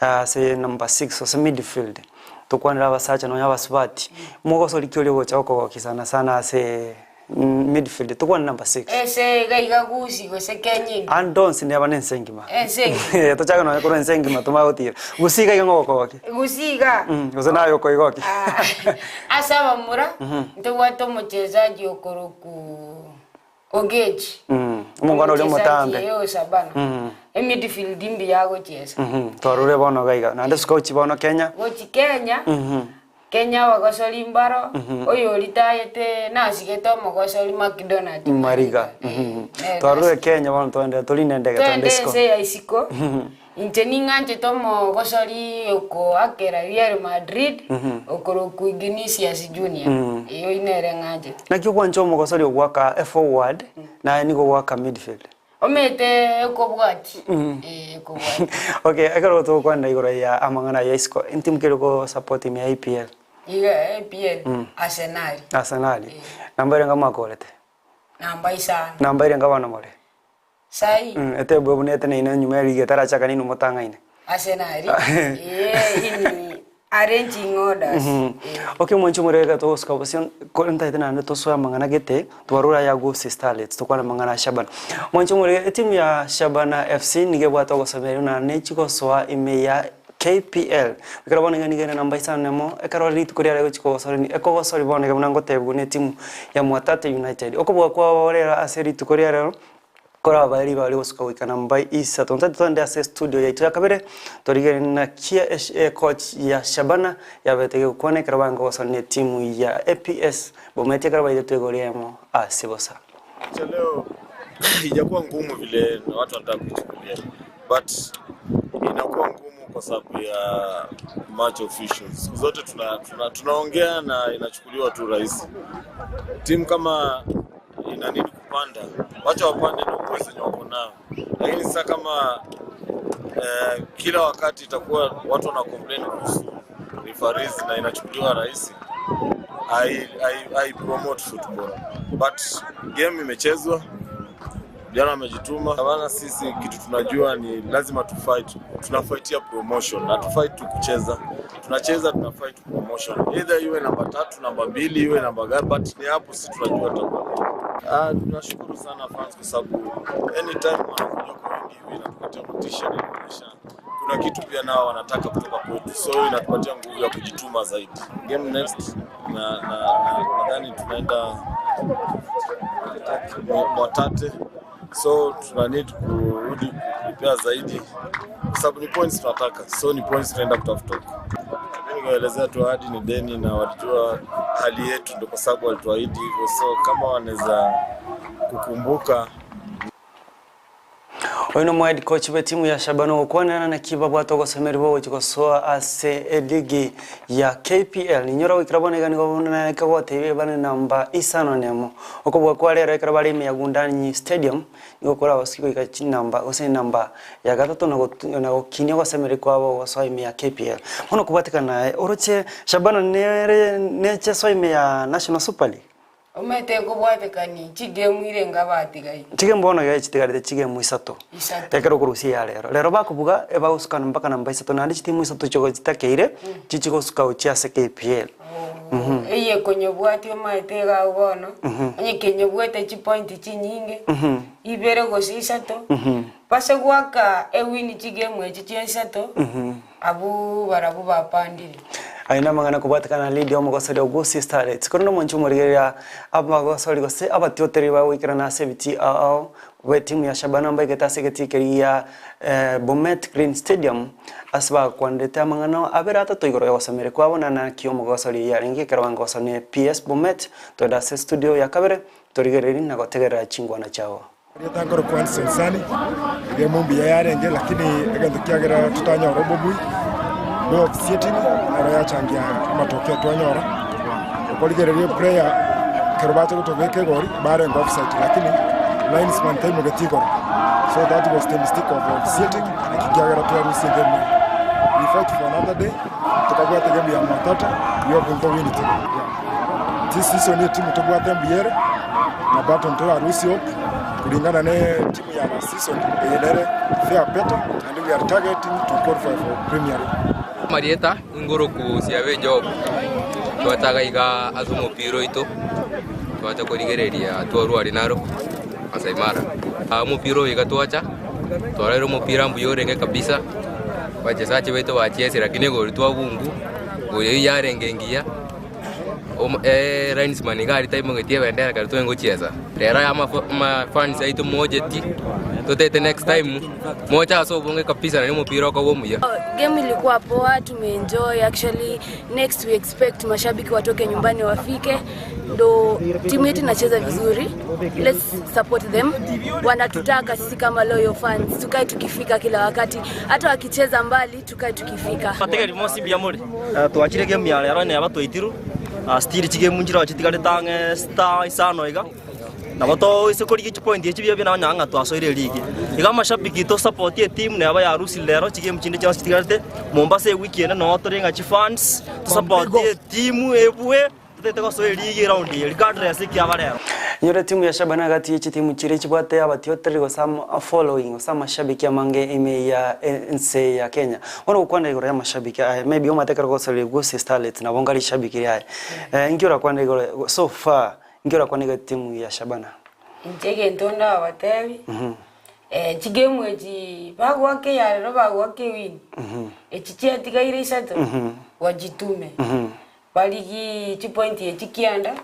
ase number six gose midfield, tokwanere abasacha nonya abasubati, mogosori ki oria ogocha gokogokia sana sana ase Midfield tokwane number 6. Ese iga iga Gusii gose Kenya engima. Ande onsi neba nense engima. Ense engima. Tochake nonya korwa ense engima tomanye gotira. Gusii iga iga ngogokogokia. Gusii iga. Gose naye okoigokia. Ase abamura ntobwate omochezaji okorokwa Ogechi. Omongwana oria omotambe. Omochezaji o Shabana. Emidfield mbuya agochiesa. Twarure bono iga iga. Naende suka gochia bono Kenya. Gochia Kenya. Kenya abagosori mbaro, oyoritayete nasigete omogosori McDonald Mariga. Mariga. Twarure Kenya bono twende torine endege Twende twende isiko. ense ya isiko. Inche ning'anchete omogosori okoakera Real Madrid, okorokwa Ignisius Junior, ee oyio nere ng'anchete. Naki ogwancha omogosori ogoaka eforward naye nigo ogoaka midfield? Omanyete ekobwati, ee ekobwati. Okay, ekero togokwanera igoro ya amang'ana aya isiko, entimu ki ere ogosupport ime ya EPL? Iga EPL, Arsenal. Arsenal. Namba erenga mwakorete? Namba isano. Namba erenga bono more? Sai. Etebwe buna eteneine nyuma ya ligi etarachaka nini motang'aine. Arsenal, ee in arranging orders. Okay mwanche omorere togosuka bosio kore ntaete naende tosoe amang'ana gete twarure aya Gusii Starlets tokwane amang'ana a Shabana. Mwanche omorere etimu ya Shabana FC nigo ebwate ogosemeria buna nechigosoa ime ya KPL. Ekero bono iga nigo ere namba isano nemo ekero rituko riare gochia kogosorani ekogosori bono iga buna ngotebiwa na etimu ya Mwatate United. Okobua kwabo rero ase rituko ria rero Koraba ribaga rigosuka goika namba isato. Ntaete togende ase estudio yaito ya kabere torigererie naki ecoach ya Shabana yabete gegokwana ekero baange gosana ne etimu ya APS Bomet ekero bairetwe igoro eyemo ase bosa. Cha leo haijakuwa ngumu vile watu wanataka kuichukulia but inakuwa ngumu kwa sababu ya match officials. Siku zote tunaongea tuna, tuna na inachukuliwa tu rahisi. Timu kama ina need kupanda, wacha wapande na uwezo wenye wako nao, lakini sasa kama kila wakati itakuwa watu wana complain kuhusu referees na inachukuliwa rahisi, I promote football but game imechezwa, vijana wamejituma. Maana sisi kitu tunajua ni lazima tu fight, tunafightia promotion, hatufight tu kucheza, tunacheza tunafight promotion, either iwe namba 3, namba 2, iwe namba gani, but ni hapo sisi tunajua tutakuwa. Tunashukuru sana fans kwa sababu anytime wanakuja kwa wingi hivi inatupatia motisha na inaonyesha kuna kitu pia nao wanataka kutoka kwetu, so inatupatia nguvu ya kujituma zaidi. Game next na nadhani tunaenda Mwatate, so tuna need kurudi prepare zaidi kwa sababu ni points tunataka, so ni points tunaenda kutafuta huko. Mimi nikaelezea tu ahadi ni deni na walijua hali yetu, ndio kwa sababu walituahidi hivyo, so kama wanaweza kukumbuka. Oyo nomo head coach bw'etimu ya Shabana ogokwanera naki babwate ogosemerigwa ogochia gosoa ase eligi ya KPL. Ninyora goikera bono iga nigo buna ekegotebia ebane namba isano nemo. Okobua kwa rero ekero bare ime ya Wundanyi Stadium nigo korabasuki goika chinamba gose enamba ya gatato na na gokinia ogosemeria kwabo gosoa ime ya KPL. Bono kobwatekana naye oroche Shabana nere nechesoa ime ya National Super League. Omanyete nkobwatekani chigemu irenga abatigaire. Chigemu bono iga chitigarete chigemu isato. Isato. Ekero okorusia eya rero. Rero bakobuga ebagosukana mpaka namba isato naende chitimu isato chigo chitakeire chichi gosuka gochia ase KPL. Eye konyebwatia omanyete iga agwo bono, onye kenyebwate chipointi chinyinge, ibere gose isato, base goaka ewini chigemu echi chia isato, Abwo barabwo bapandire. Aye namang'ana kobwatekana na Lydia omogosori o Gusii Starlets. Korende omonche omorigereria abagosori gose abatiotereri bagoikerana ase ebitii ao ao bw'etimu ya Shabana mbaigete ase egetii keria gia Bomet Green Stadium ase bagakwanerete amang'ana abere atato igoro y'ogosemeria kwabo na naki omogosori oyio arenge ekero bangosa ne PS Bomet. Twende ase estudio ya kabere torigererie na gotegerera chingwana chiabo. Erieta nkorokwa Anderson Sani, egemu mbuya yarenge lakini egento kiagera totanyora obobui bwa officiating nero yachangia amatokeo twanyora. Okorigereria eplayer ekero bacha gotobeka egori barenge offside lakini linesman taimogeti igoro so that was the mistake of officiating eki kiagera twarusia egemu eye. We fight for another day tokabwata egemu ya Matata we hoping to win it. Yeah. This season etimu tobwate mbuya ere. Na bado ntorarusie hope kulingana ne timu ya last season eye nere fare better and we are targeting to qualify for Premier League. Amarieta ingoroku siabe Job, twacha iga ase omopira oito, twacha korigereria twarwari naro Masai Mara. Omopira oyo iga twacha, twarorire omopira mbuya orenge kabisa, abachesachi baito bachiesire lakini egori twabungu, egori eyio yarenge engiya. Linesman iga aria taimogetie ebendera ekero tore gochiesa. Rero aya amafans aito mocheti, Totete next time moche ase obonge kabisa naende omopira okoba omuya. Game ilikuwa poa, tumeenjoy actually. Next we expect mashabiki watoke nyumbani wafike, ndo timu yetu inacheza vizuri. Let's support them, wanatutaka sisi kama loyal fans, tukae tukifika kila wakati, hata wakicheza mbali tukae tukifika. Bategereri bonsi mbuya more. Twachire game ya rero neba twaitirwe, still chigame nchire chitigarete ang'e sita isano iga. Nabo toise korigia chipointi echi buya buya nonye ng'a twasoire eligi. Iga amashabiki to support etimu neba ya Lucy rero chigame chinde chionsi chitigarete, Mombasa ewiki ende noo tore ng'a chifans, to support etimu ebue, totagete gosoa eligi eround eye regardless ekiaba rero. Inyore etimu ya Shabana gati ye chitimu chiria chibwate abatiotereri gose ama following gose amashabiki amange ime ya ense ya Kenya. Bono gokwana igoro y'amashabiki aya maybe omanyete ekero ogosoria Gusii Starlets nabo ngari rishabiki riaye. Inki orakwane igoro so far Inki orakwane iga etimu ya Shabana? Inche egento ndabatebi, chigemu echi bagoaka eyarero bagoaka ewin, echi chiatigaire isato, wajitume, barigie chipointi echi kianda,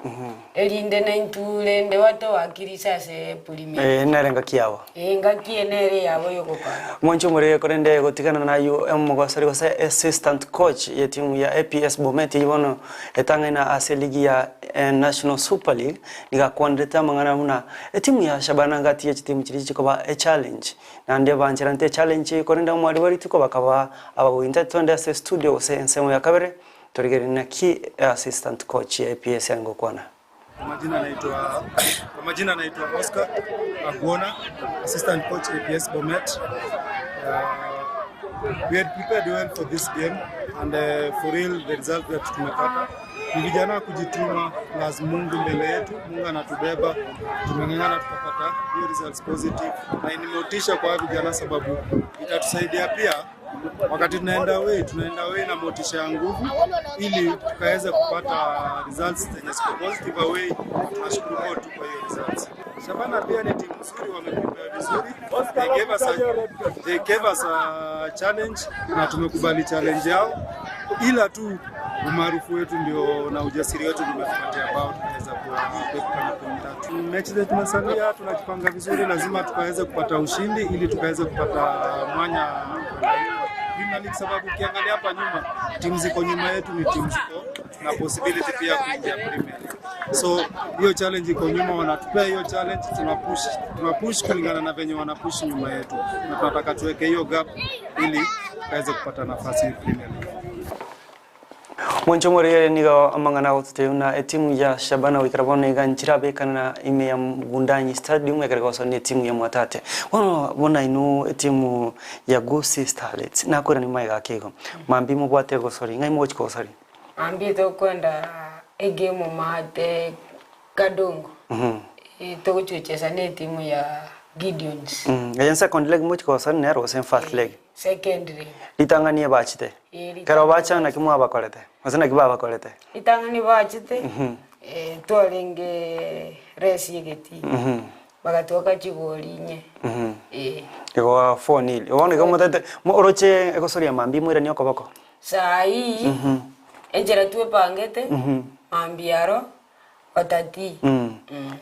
erinde naintwe rende batowakirise ase Premier. Eh, nere engaki yabo. Eh, engaki eye nere eyabo yogokwana. Mwanche omorere korende gotigana nayio omogosori gose assistant coach yetimu ya APS Bomet eyio bono Etang'aina ase ligi ya National Super League nigo akwanerete amang'ana buna etimu ya Shabana ngati ye chitimu chiria chikoba echallenge naende bancherante echallenge eye korende omwari bwa rituko bakaba abagointa twende ase studio gose ensemo ya kabere torigererie naki assistant coach ya APS arenge gokwana. Kwa majina naitwa kwa majina naitwa Oscar Agwona, assistant coach APS Bomet. We had prepared well for this game and for real the result that tumepata ni vijana kujituma plus Mungu mbele yetu, Mungu anatubeba, tumeng'ang'ana tukapata hiyo results positive, na ni motisha kwa vijana sababu itatusaidia pia wakati tunaenda away, tunaenda away na motisha ya nguvu ili tukaweze kupata results zenye ziko positive away. Tunashukuru God tu kwa hiyo results. Shabana pia ni timu nzuri, wameprepare vizuri. They gave us a, they gave us a challenge na tumekubali challenge yao, ila tu umaarufu wetu ndio na ujasiri wetu ndio umetupatia bao tukaweza kuepuka na point tatu. Mechi zetu tumesalia, tunajipanga vizuri, lazima tukaweze kupata ushindi ili tukaweze kupata mwanya Premier League, sababu ukiangalia hapa nyuma timu ziko nyuma yetu ni timu ziko na possibility pia kuingia Premier League. So hiyo challenge iko nyuma, wanatupea hiyo challenge, tunapush tunapush kulingana na venye wanapush nyuma yetu, na tunataka tuweke hiyo gap ili tukaweze kupata nafasi Premier League. Mwanche omorere nigo amang'ana agototebia buna etimu ya Shabana goikera bono iga nchirabekana ime ya Wundanyi Stadium ekero egosona na etimu ya Mwatate. Bono buna inwe etimu ya Gusii Starlets nakoirania magega ake igo, mambia mobwate egosori, ng'ai mogochia kogosori? Mambia tokwenda egame maate Kadongo, togochia gochesa na etimu ya Gideons. Eye second leg mochia kogosori nero gose first leg? Second leg. Ritang'ani ebachete. Ee, ritang'ani. Ekero bacha naki mwabakorete? Gose naki babakorete? Ritang'ani bachete, twarenge resi egetii, bagatwaka chigori inye, ee. Igo 4-0. Bono igo motete, mo- oroche egosoria mambia moiranie okoboko? Saa hii, enchera twepangete, mambia aro, Otatii.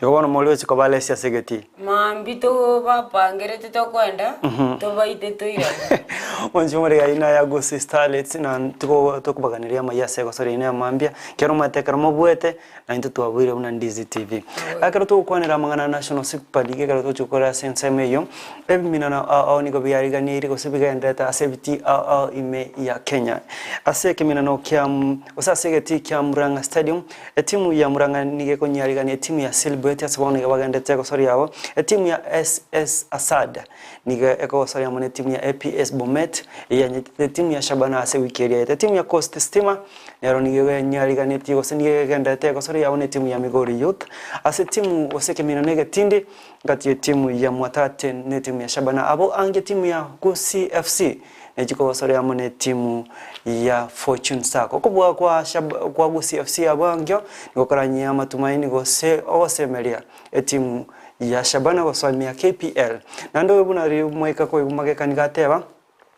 Igo bono more gochia kobaresia ase egetii. Mambia tobapangerete tokoenda, tobaite toirane. Mwanche more aina ya Gusii Starlets na tigo tokobaganeria amaya ase egosoria ino ya mambia, ekero omanyete ekero mobuete, na intwe twabuire buna Ndizi TV. Ekero togokwanera amang'ana a National Super League ekero togochia gokora ase ensemo eyio, ebiminano ao ao nigo biariganirie gose bigenderete ase ebitii ao ao ime ya Kenya. Ase ekeminano kia gose ase egetii kia Murang'a Stadium, Etimu ya Murang'a nigo ekonyarigania etimu ya Silibweti ase bono nigo bagenderete gosoria abo. Etimu ya SS Asad nigo ekogosoria amo netimu ya APS Bomet eyio yanyetete etimu ya Shabana ase ewiki eria yaetete. Etimu ya Coast Stima nero nigo enyariganetie gose nigo egenderete gosoria abo netimu ya Migori Youth. Ase etimu gose ekeminwa na egetindi ngati etimu ya Mwatate netimu ya Shabana abo ange etimu ya Gusii FC Nechikogosore amo netimu ya Fortune Sacco. Okobua kwa Shab kwa Gusii FC abwo ankio nigo koranyie amatumaini gose ogosemeria etimu ya Shabana gosoa KPL. Naende oyo buna riria omoika koigwa mageka nigo ateba,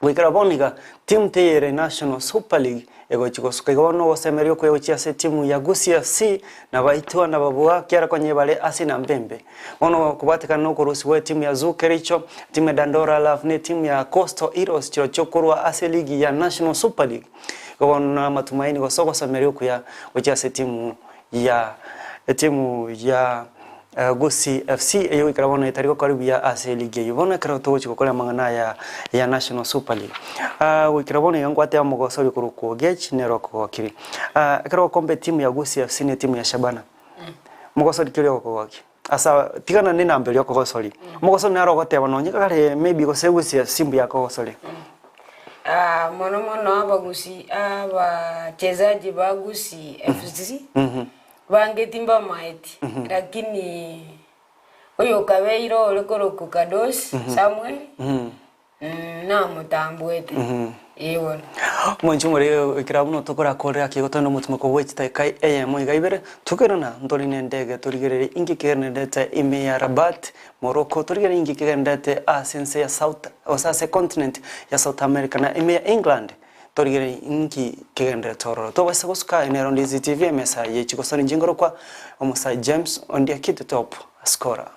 goikera bono iga timu teyere National Super League. Egochi gosuka igo bono ogosemeria okuya gochia ase etimu ya Gusii FC na baitwa na babua kiara konye bare ase enamba embe. Bono kobwatekana na okorusigwa etimu ya Zoo Kericho, etimu ya Dandora Love na etimu ya Coastal Heroes chirochio korwa ase eligi ya National Super League. Igo bono na amatumaini gose ogosemeria okuya gochia ase etimu ya etimu ya Gusii FC eyio goikera bono etari gokora buya ase eligi eyio. Bono ekero togochia gokora amang'ana aya ya National Super League, goikera bono iga nkwateba omogosori okorokwa Ogech nere okogokiri. Ekero ogokomba etimu ya Gusii FC na etimu ya Shabana, mogosori ki oria ogokogokia? Asa tigana na enamba eria okogosori, omogosori naro ogoteba nonye kare maybe gose Gusii FC mbuya akogosori. Mono mono abagusii abachezaji ba Gusii FC. Bange timbamaeti, lakini oyokabeire ore korokwa Kadosi Samuel, namotambuete. Ee bono. Mwanche more ekero buna tokorakorera ake igo tore nomotimoko bwe chidakika eyemo iga ibere, tokerana ntore ne endege torigererie inki kegendererete ime ya Rabat, Morocco, torigererie inki kegendererete ase ense ya South gose ase econtinent ya South America na ime ya England. Torigererie inki kegendererete ororo. Tobaisa gosuka ime erondi CCTV emesa ye chigosori inche nkorokwa Omosae James Ondieki the top scorer.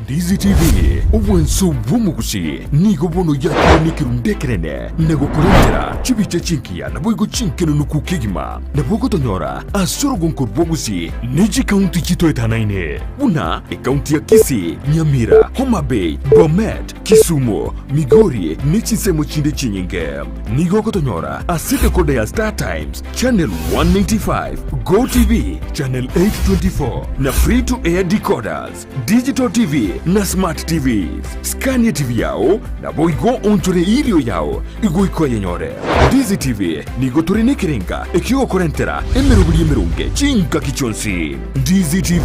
DCTV, obwanso bw'omogusi nigo bono yakire nekerundu ekenene na gokorentera chibicha chingiya naboigo chinkenunuku kegima. Nabo ogotonyora ase orogonko rw'ogusi ne chikaunti chitoetanaine buna ekaunti ya Kisii, Nyamira, Homa Bay, Bomet, Kisumu, Migori ne chinsemo chinde chinyinge. Nigo ogotonyora ase decoder ya Star Times, Channel 195, Go TV, Channel 824 na Free to Air decoders, Digital TV na Smart TVs. Scan TV yao naboigo onchore irio yao igoika oyenyore. Ndizi TV nigo tore nekerenga ekiogokorentera emeroberi emeronge chingaki chionsi. Ndizi TV,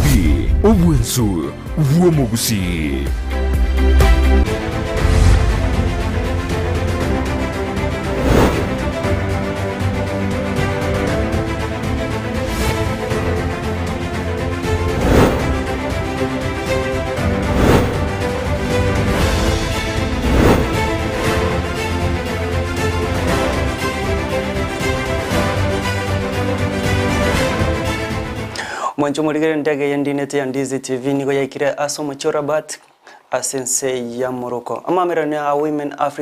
obwensu bw'omogusii. Mwanche omorigere endege eye ndinete ya Ndizi TV nigo yaikire ase omochie o Rabat ase ense ya Morocco. Amamererano a Women Africa.